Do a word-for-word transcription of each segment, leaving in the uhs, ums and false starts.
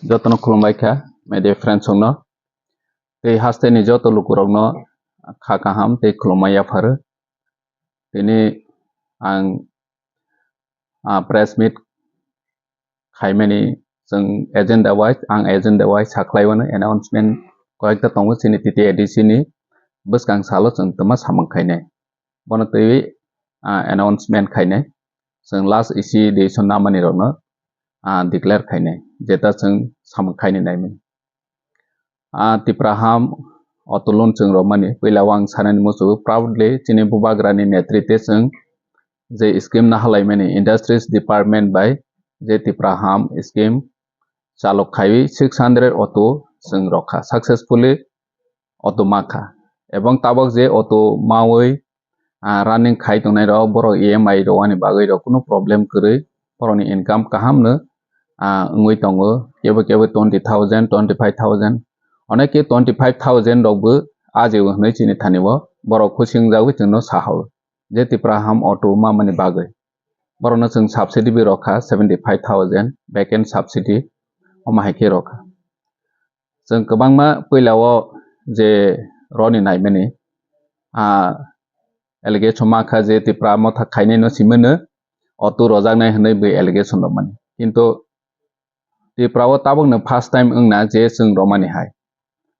Jotono khulumbai kha, media friends rokno. Tei hasteni joto lukurokno kha kaham tei khulumma yapharo. Tini ang, ah, press meet khaimani chwng agenda wise, ang agenda wise sakhlaiwano announcement koyekta tongo chini T T A D C ni bwskang salo chwng twma samung khainai. Bono twiwi, ah, announcement khainai. Chwng last isi decision namani rokno, ah, declare khainai. Jeta chwng samung khainai naimani. Ah, Tipra ham auto loan chwng romani puila o ang sanani muchungo proudly chini bubagrani netrite chwng je scheme nahalaimani industries department bai je Tipra ham scheme chalok khaiwi six hundred auto chwng rokha successfully auto makha ebong tabok je auto mawi ah, running khai tongnai rok, borok E M I rwani bagwi rok kunu problem kwrwi, borokni income kaham no, ah, wngwi tongo, kebo kebo twenty thousand, twenty five thousand, onek ke twenty five thousand rok bo ajio hwnwi chini thani o, borok khusing jagwi chwngno sahao, je Tipra ham auto mamani bagwi, borokno chwng subsidy bo rokha seventy five thousand, vacant subsidy, omo hai khe rokha. Chwng kwbangma puila o je roni naimani, ah, allegation ma kha je Tipra motha khainai no simi no auto rojaknai hwnwi bwi allegation rwmani. Kintu Tipra o tabukno first time wngna je chwng romani hai.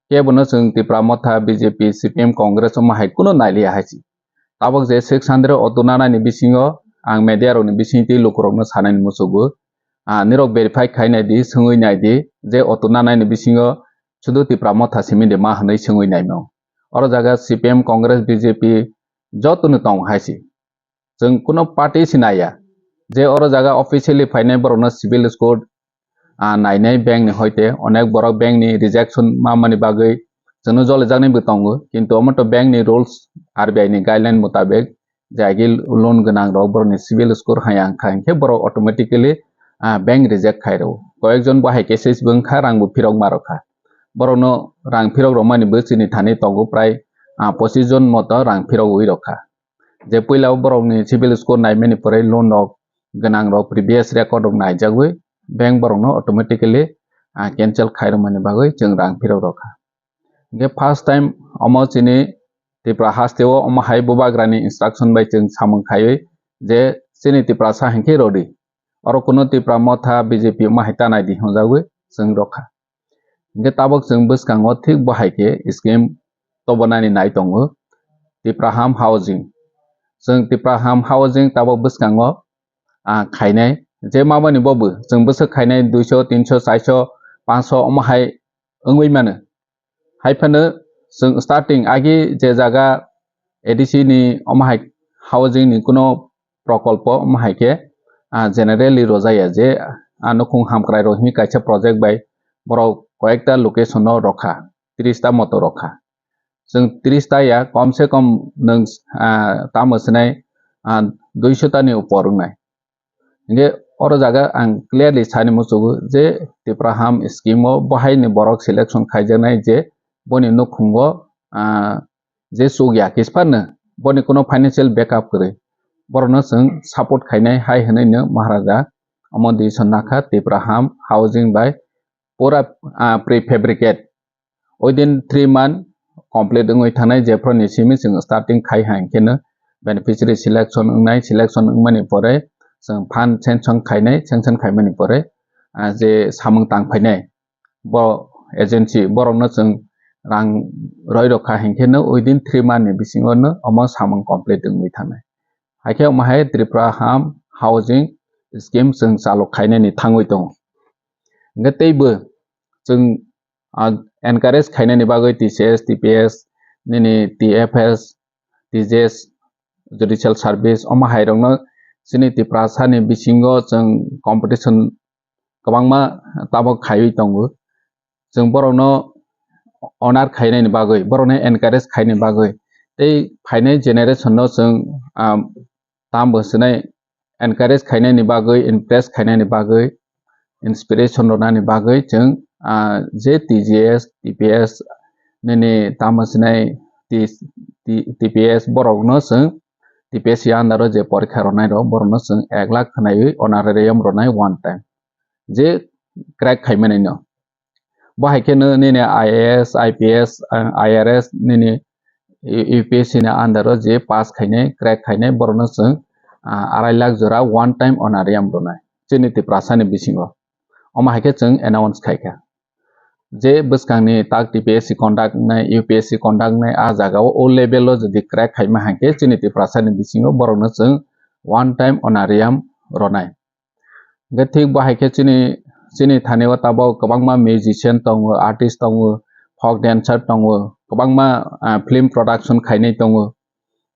Kebono chwng Tipra motha, B J P, C P M, Congress omo hai kuno nailiya hai si. Tabuk je six hundred auto nanani bisingo ang media rokni bisingtwi lukurokno sanani muchungo. Ah, nirok verify khai nai di, swngwi nai di, je auto nanani bisingo sudu Tipra motha simi de ma hwnwi swngwi naimung. Oro jaga C P M, Congress, B J P jotono tong hai si. Chwng kuno party si naiya. Je oro jaga officially phainai borokno civil score, ah, nainai bank ni hoite onek borok bank ni rejection mamani bagwi chwngno jolijaknai bo tongo, kintu omo to bank ni rules, R B I ni guideline mutabek je agi loan gwnang rok borokni civil score hai ang kha, hinkhe borok automatically, ah, bank reject khai rwo. Koyekjon bo hai cases bo wngkha, rang bo phirok ma rokha. Borokno rang phirok rwmani bo chini thani tongo prai, ah, pochis jon moto rang phirogwi rokha. Je puila o borokni civil score naimani pore loan rok gwnang rok previous record rok naijagwi bank borokno automatically, ah, cancel khai rwmani bagwi chwng rang phirok rokha. Hinkhe first time omo chini Tripura haste o omo hai bubagrani instruction bai chwng samung khaiwi je chini Tiprasa hinkhe rodi. Oro kuno Tipra motha B J P omo hai ta nai di hwnjagwi chwng rokha. Hinkhe tabuk chwng bwskango thik bo hai khe scheme tobonani nai tongo Tipraham housing. Chwng Tipraham housing tabuk bwskango, ah, khainai je mamani bo bo chwng bwswk khainai duiso, tinso, chaiso, panso omo hai wngwi mano. Hai phano chwng starting agi je jaga A D C ni omo hai housing ni kuno prokolpo omo hai khe, ah, generally rojaya je, ah, nukhung hamkrai rok hwnwi kaisa project bai borok koyekta location o rokha, tris ta moto rokha. Chwng tris ta ya, kom se kom nwng, ah, tamo swnai, ah, duiso ta ni upor wngnai. Hinkhe oro jaga ang clearly sani muchungo je Tipraham scheme o bo hai ni borok selection khaijaknai je boni nukhungo, ah, je chukya kis phano boni kuno financial backup kwrwi, borokno chwng support khainai hai hwnwi no Maharaja omo decision nakha Tipraham housing bai pura, ah, prefabricate within three month complete wngwi thangnai, jephru ni simi chwng starting khai hai khe no beneficiary selection wngnai, selection wngmani pore chwng fund sanction khainai, sanction khaimani pore, ah, je samung tang phainai bo agency borokno chwng rang roi rokha hinkhe no within three month ni bisingo no omo samung complete wngwi thangnai. Haikhe omo hai Tipraham housing scheme chwng chalok khainani thangwi tongo. Hinkhe teibo chwng, ah, encourage khainani bagwi T C S, T P S, nini T F S, T J S, judicial service omo hai rokno chini Tiprasa ni bisingo chwng competition kwbangma tabok khaiwi tongo. Chwng borokno honor khainani bagwi, borokno encourage khainani bagwi tei phainai generation no chwng, ah, tamo swnai encourage khainani bagwi, impress khainani bagwi, inspiration rwnani bagwi chwng, ah, je T G S, T P S nini tamo swnai T-, T-, T P S borokno chwng T P S under o je porikha rwnai rok borokno chwng ek lakh khwnaiwi honorarium rwnai one time. Je crack khaimani no. Bo hai khe no nini I A S, I P S, ah, I R S nini U P S C ni under o je pass khainai, crack khainai, borokno chwng, ah, arai lakh jora one time honorarium rwnai chini Tiprasa ni bisingo. Omo hai khe chwng announce khai kha. Je bwskangni tak T P S C conduct wngnai, U P S C conduct wngnai, a jagao o level o jodi crack khaima hai khe chini Tiprasa ni bisingo borokno chwng one time honorarium rwnai. Hingkhe thik bo hai khe chini, chini thani o tabok kwbangma musician tongo, artist tongo, folk dancer tongo, kwbangma, ah, film production khainai tongo.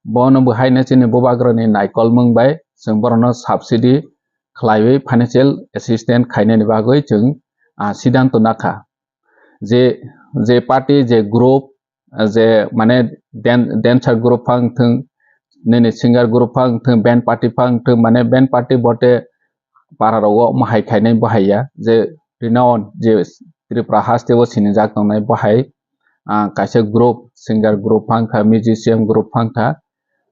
Bono bo haino chini bubagrani naikolmung bai chwng borokno subsidy khlaiwi financial assistance khainani bagwi chwng, ah, siddhanto nakha. Je, je party, je group, ah, je mane dan-, dancer group phang thung, nini singer group phang thung, band party phang thung, mane band party bote para rogo omo hai khainai bo hai ya, je renowned, je Tripura haste o sinijak tongnai bo hai, ah, kaisa group, singer group phang kha, musician group phang kha,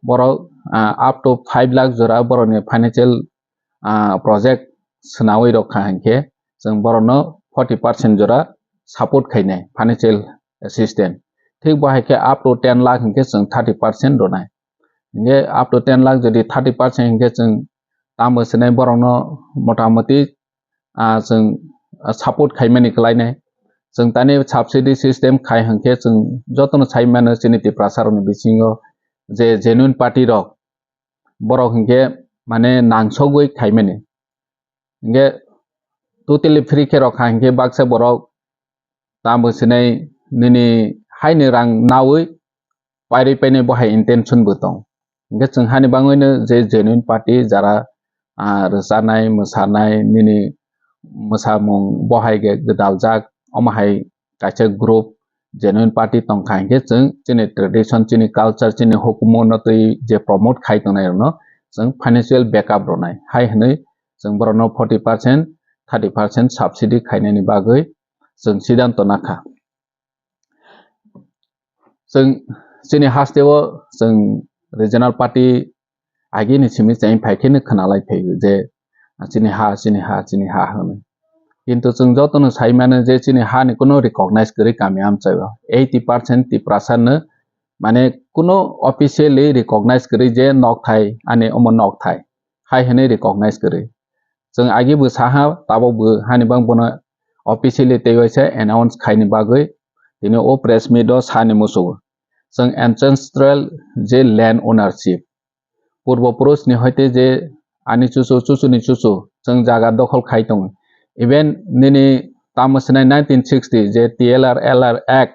borok, ah, up to five lakh jora borokni financial, ah, project swnawi rok kha hinkhe chwng borokno forty percent jora support khainai financial assistance. Thik bo hai khe up to ten lakh hinkhe chwng thirty percent rwnai. Hinkhe up to ten lakh jodi thirty percent hinkhe chwng tamo swnai borokno motamoti, ah, chwng, ah, support khaimani kwlainai. Chwng tani subsidy system khai hinkhe chwng jotono sai mano chini Tiprasa rokni bisingo je genuine party rok, borok hinkhe mane nangsogwi khaimani. Hinkhe totally free khe rok kha hinkhe baksa borok tamo swnai nini haini rang nawi pairwi painai bo hai intention bo tong. Hinkhe chwng hani bangwino je genuine party jara, ah, rwchanai, mwsanai, nini mwsamung bo hai khe gwdaljak, omo hai kaisa group genuine party tongkha hinkhe chwng chini tradition, chini culture, chini hukumu no twi je promote khai tongnai rokno chwng financial backup rwnai hai hwnwi chwng borokno forty percent, thirty percent subsidy khainani bagwi chwng siddhanto nakha. Chwng chini haste o chwng regional party agini simi cheng phai khe no khwnalai phaio je, "Chini ha, chini ha, chini ha," hwnwi. Kintu chwng jotono sai mano je chini ha ni kuno recognize kwrwi kami amchaio. Eighty percent Tiprasa no mane kuno officially recognize kwrwi je nokthai, ani omo nokthai hai hwnwi recognize kwrwi. Chwng agi bo saha, tabok bo hani bang bono officially tei waisa announce khaini bagwi tini o press meet o sani musugo. Chwng ancestral je land ownership, purbo purush ni hoite je ani chuchu, chuchu ni chuchu, chwng jaga dokhol khai tongo. Even nini tamo swnai nineteen sixty je T L R L R Act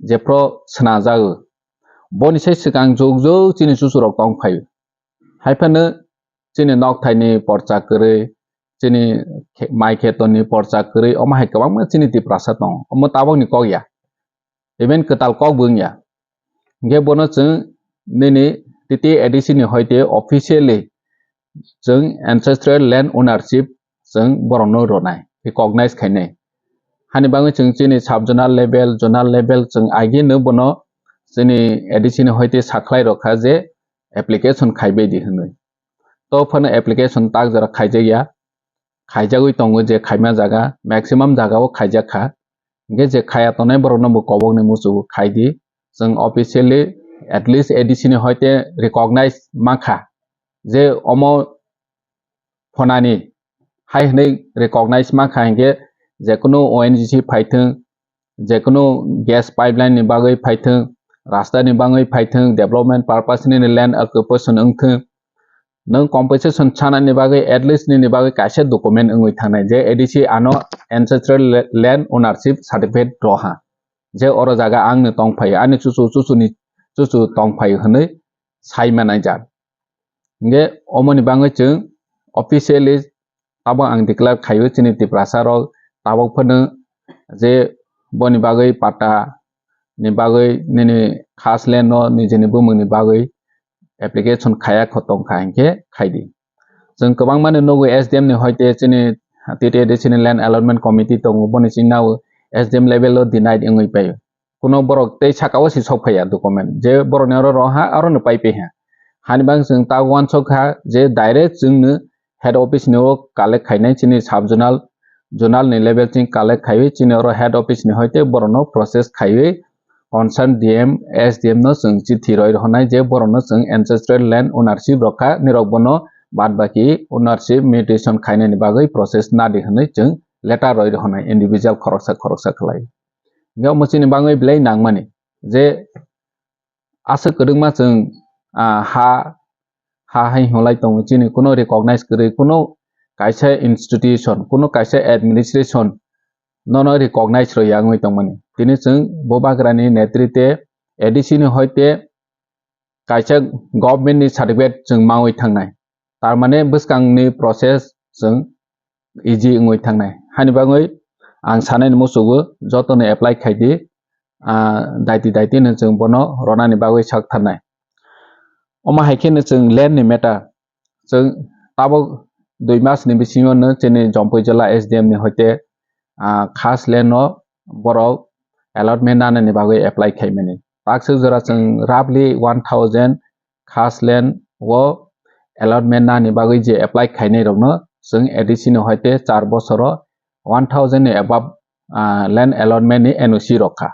je pro swnajago, boni sai swkang jug jug chini chuchu rok tong phaio. Hai phano chini nokthaini porcha kwrwi, chini khe-, mai khetoni porcha kwrwi, omo hai kwbangma chini Tiprasa tongo. Omo tabokni kok ya. Even kwtal kok bo wngya. Hinkhe bono chwng nini T T A D C ni hoite officially chwng ancestral land ownership chwng borokno rwnai, recognize khainai. Hani bagwi chwng chini sub zonal level, zonal level chwng agino bono chini A D C ni hoite sakhlai rokha je application khaibai di hwnwi. To phano application tak jora khaijakya, khaijagwi tongo je khaima jaga, maximum jaga o khaijak kha. Hinkhe je khaya tongnai borokno bo kobokni muchungo khai di. Chwng officially at least A D C ni hoite recognize mankha je omo phonani hai hwnwi recognize mankha hinkhe je kunu O N G C phaithwng, je kunu gas pipeline ni bagwi phaithwng, rasta ni bagwi phaithwng, development purpose ni land occupation wngthwng, nwng compensation sanani bagwi at least nini bagwi kaisa document wngwi thangnai je A D C ano ancestral la-, land ownership certificate roha, je oro jaga ang no tong phaio, ani chuchu chuchu ni chuchu tong phaio hwnwi sai manai jak. Hinkhe omoni bagwi chwng officially tabok ang declare khaio chini Tiprasa rok tabok phano je boni bagwi patta ni bagwi nini khas land no nijini bumung ni bagwi application khaya kho tongkha hinkhe khaidi. Chwng kwbangma no nugo S D M ni hoite chini T T A D C ni land allotment committee tongo, boni chini nao S D M level o denied wngwi paio. Kuno borok tei saka o si sok phaiya document je borok ni oro roha aro no pai paiha. Hani bang chwng ta uansuk kha je direct chwng no head office ni o collect khainai chini sub zonal zonal ni level ching collect khaiwi chini oro head office ni hoite borokno process khaiwi concern D M, S D M no chwng chithi roi rwhwnai je borokno chwng ancestral land ownership rokha, nirok bono bad baki ownership mutation khainani bagwi process nadi hwnwi chwng letter roi rwhwnai individual khoroksa khoroksa khlai. Hingke omo chini bagwi belai nangmani je aswk kwrwngma chwng, ah, ha, ha hai hwnlai tongo, chini kuno recognize kwrwi, kuno kaisa institution, kuno kaisa administration nono recognize rwya wngwi tongmani. Tini chwng Bubagrani netrite A D C ni hoite kaisa government ni certificate chwng mawi thangnai. Tar mane bwskangni process chwng easy wngwi thangnai. Hani bagwi ang sanani muchugo jotono apply khaidi, ah, daiti daiti no chwng bono ronani bagwi sak tharnai. Omo hai kheno chwng land ni matter, chwng tabuk dui mas ni bisingo no chini Jampui Jila S D M ni hoite, ah, khas land no borok allotment nanani bagwi apply khaimani. Takswk jora chwng roughly one thousand khas land o allotment nani bagwi je apply khainai rokno chwng A D C ni hoite char bosoro one thousand ni above, ah, land allotment ni N O C rokha.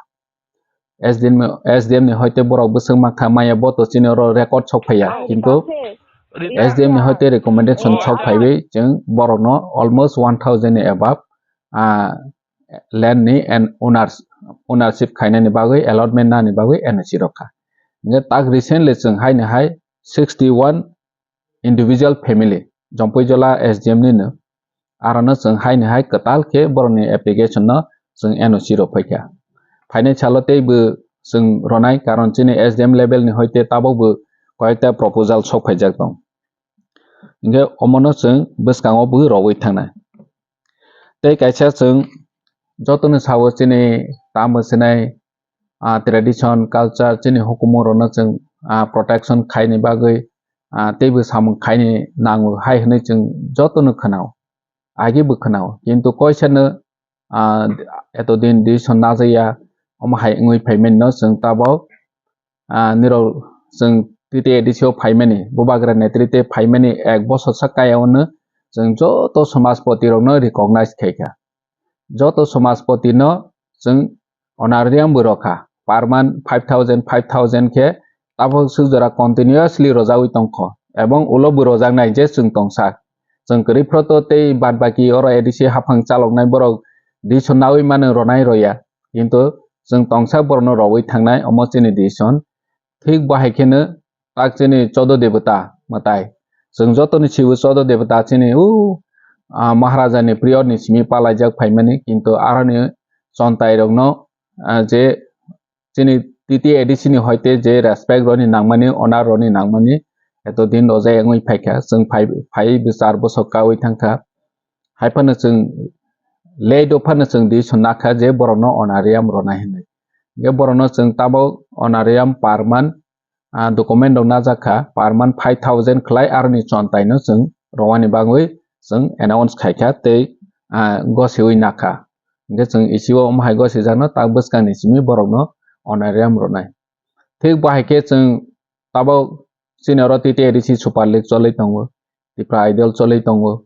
S D M, S D M ni hoite borok bwswk mankha maya bo to chini oro record sok phaiya, kintu S D M ni hoite recommendation sok phaiwi chwng borokno almost one thousand ni above, ah, land ni and owners, ownership khainani bagwi, allotment nani bagwi N O C rokha. Hingke tak recently chwng haini hai sixty one individual family, Jampui Jila S D M ni no, arono chwng haini hai kwtal khe borokni application no chwng N O C rok phaikha. Phainai salo tei bo chwng ronai, karon chini S D M level ni hoite tabuk bo koyekta proposal sok phaijak tong. Hingke omono chwng bwskango bo rogwi thangnai. Tei kaisa chwng jotono sao chini tamo sinai, ah, tradition, culture, chini hukumu rokno chwng, ah, protection khaini bagwi, ah, teibo samung khaini nango hai hwnwi chwng jotono khwnao, agi bo khwnao. Kintu koisano, ah, eto din decision najaya, omo hai wngwi phaimani no chwng tabuk, ah, nirok chwng T T A D C o phaimani, Bubagra netrite phaimani ek bosor sa kaya ono chwng joto samajpoti rokno recognize khaikha. Joto samajpoti no chwng honorarium bo rokha, per month five thousand, five thousand khe tabuk swk jora continuously rojagwi tongkho, ebong ulo bo rojaknai je chwng tongsa. Chwng kwrwi phro to tei bad baki oro A D C haphang chaloknai borok decision naui mano ronai roya, kintu chwng tongsa borokno rogwi thangnai, omo chini decision. Thik bo hai kheno tak chini chodo debota mwtai. Chwng jotoni sibo chodo debota chini u, ah, Maharaja ni period ni simi palaijak phaimani, kintu aroni chontai rokno, ah, je chini T T A D C ni hoite je respect roni nangmani, honor roni nangmani, eto din rojai wngwi phaikha, chwng phai, phai bwsar bosok kaui thangkha. Hai phano chwng late o phano chwng decision nakha je borokno honorarium ronai hinwi. Je borokno chwng tabuk honorarium per month, ah, document rok najak kha, per month five thousand khlai aroni chontai no chwng romani bagwi chwng announce khaikha tei, ah, gosiwi nakha. Hingke chwng isi o omo hai gosijakno tak bwskangni simi borokno honorarium rwnai. Thik bo hai khe chwng tabuk chini oro T T A D C Super League cholwi tongo, Tipra Idol cholwi tongo.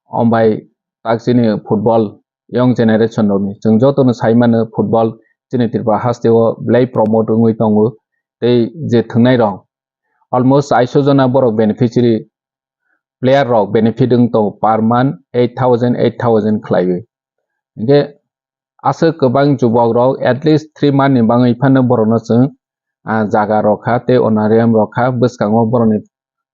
Ombai tak chini football young generation rokni chwng jotono sai mano football chini Tripura haste o belai promote wngwi tongo. Tei je thwngnai rok almost aiso jona borok beneficiary player rok benefit wng tongo per month eight thousand, eight thousand khlaiwi. Hingke aswk kwbang jubok rok at least three month ni bagwi phano borokno chwng, ah, jaga rokha tei honorarium rokha, bwskango borokni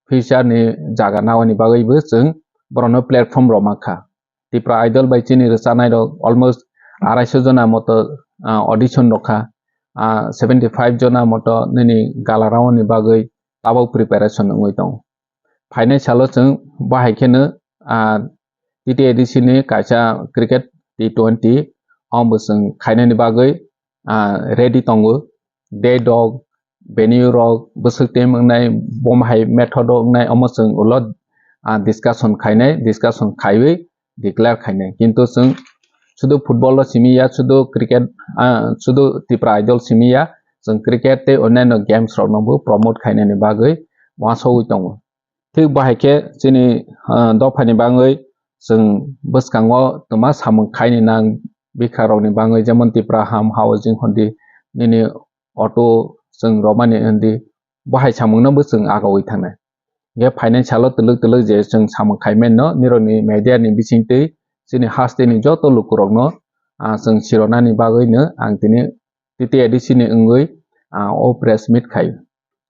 future ni jaga naoni bagwibo chwng borokno platform rok mankha. Tipra Idol bai chini rwchanai rok almost araiso jona moto, ah, audition rokha, ah, seventy five jona moto nini gala round ni bagwi tabuk preparation wngwi tongo. Phainai salo chwng bahai kheno, ah, T T A D C ni kaisa cricket T twenty omo chwng khainani bagwi, ah, ready tongo. Date rok, venue rok, bwswk team wngnai, bom hai method o wngnai, omo chwng ulo, ah, discussion khainai, discussion khaiwi declare khainai. Kintu chwng sudu football o simi ya, sudu cricket, ah, sudu Tipra Idol simi ya, chwng cricket tei onyaino games rokno bo promote khainani bagwi uansugwi tongo. Thik bahai khe chini, ah, dophani bagwi chwng bwskango twma samung khaini nang bikha rokni bagwi, jemon Tipra Ham Housing hondi, nini auto chwng romani hondi, bo hai samungno bo chwng agogwi thangnai. Hingke financial o twlwk twlwk je chwng samung khai mano, nirokni media ni bisingtwi chini hasteni joto lukurokno, ah, chwng sironani bagwino ang tini T T A D C ni wngwi, ah, o press meet khai.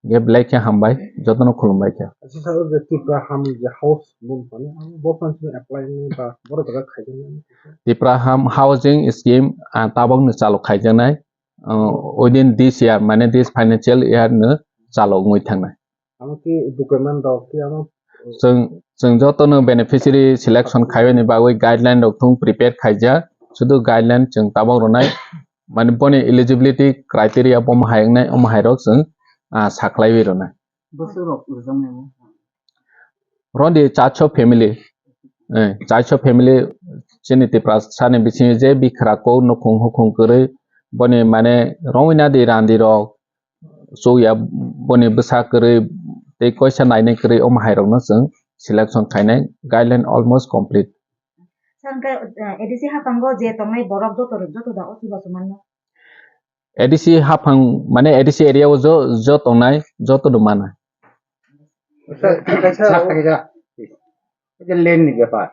Hingke belai khe hambai, jotono khulumbai khe. Aswk salo je Tipra Ham je house loan phano, ang bo phano chini apply wngwi ba borok jaga khaijaknai. Tipra Ham Housing Scheme, ah, tabokno chalo khaijaknai, ah, within this year, mane this financial year no chalo wngwi thangnai. Amo ki document rok ki amo Chwng, chwng jotono beneficiary selection khaibani bagwi guideline rok thung prepare khaijak, sudu guideline chwng tabok rwnai, mane boni eligibility criteria bomo hai wngnai, omo hai rok chwng, ah, saklaiwi rwnai. Bwswk rok rwjaknai mo? Rondi chacho family, eh, chacho family chini Tiprasani bisingo je bikhra kok nukhung hukhung kwrwi boni mane rongwi nadi randi rok, chukya boni bwsa kwrwi tei koisa nainai kwrwi omo hai rokno chwng selection khainai, guideline almost complete. Sir, hwnkhe, eh, A D C haphango je tongnai borok joto, joto da o chubachu manno? A D C haphang, mane A D C area o jo, jo tongnai, joto no mana. Sir, kaisa Sir, kaisa, kaisa land ni bepar.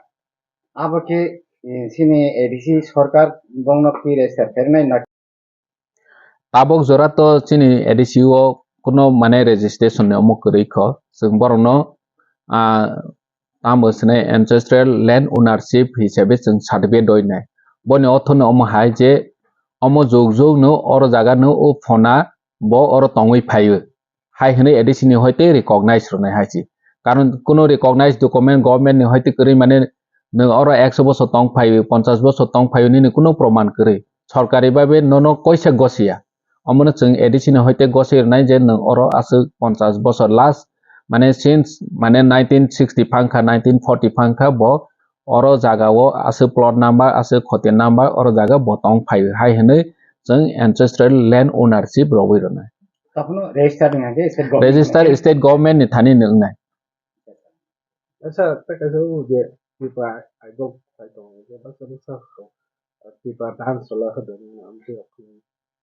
Abo khe, eh, chini A D C sorkar bongno twi register khainai na? Tabok jora to chini A D C o kuno mane registration ni omo kwrwi kho. Chwng borokno, ah, tamo swnai ancestral land ownership hisabe chwng certificate rwi nai. Boni ortho no omo hai je omo jug jug no oro jaga no o phona bo oro tongwi phaio. Hai hwnwi A D C ni hoite recognize rwnai hai se. Karon kuno recognize document government ni hoite kwrwi mane nwng oro ekso bosor tong phaio, ponchash bosor tong phaio nini kuno proman kwrwi. Sorkari babe nono koisa gosiya. Omono chwng A D C ni hoite goswi rwnai je nwng oro aswk ponchash bosor last, mane since, mane nineteen sixty phangkha, nineteen forty phangkha bo oro jaga o aswk plot number, aswk khotia number oro jaga bo tong phaio hai hwnwi chwng ancestral land ownership rogwi rwnai. Taphano register ni hwnke state government Register ni. State government ni thani ni wngnai. Sir, tei kaisa o je Tipra Idol khai tongo, je baksa baksa Tipra dance chwla hodo, amtwi rok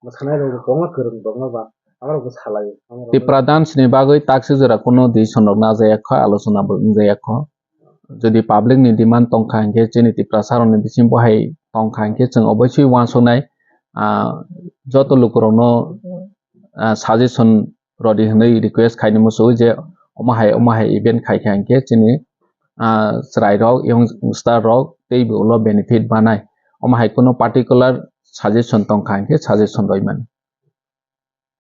mosanai rok kwbangma kwrwng tongo ba, abo rok salai, abo rok Tipra dance ni bagwi taksi jora kuno decision rok najaya kho, alochona bo wngjaya kho. Jodi public ni demand tongkha hinkhe, chini Tiprasa rokni bising bo hai tongkha hinkhe, chwng obosui uansuknai, ah, joto lukurokno, ah, suggestion rodi hwnwi request khaini muchungo je omo hai, omo hai event khaikha hinkhe chini, ah, chwrairok, youngster rok teibo ulo benefit manai. Omo hai kunu particular suggestion tongkha hinkhe suggestion rwi mano.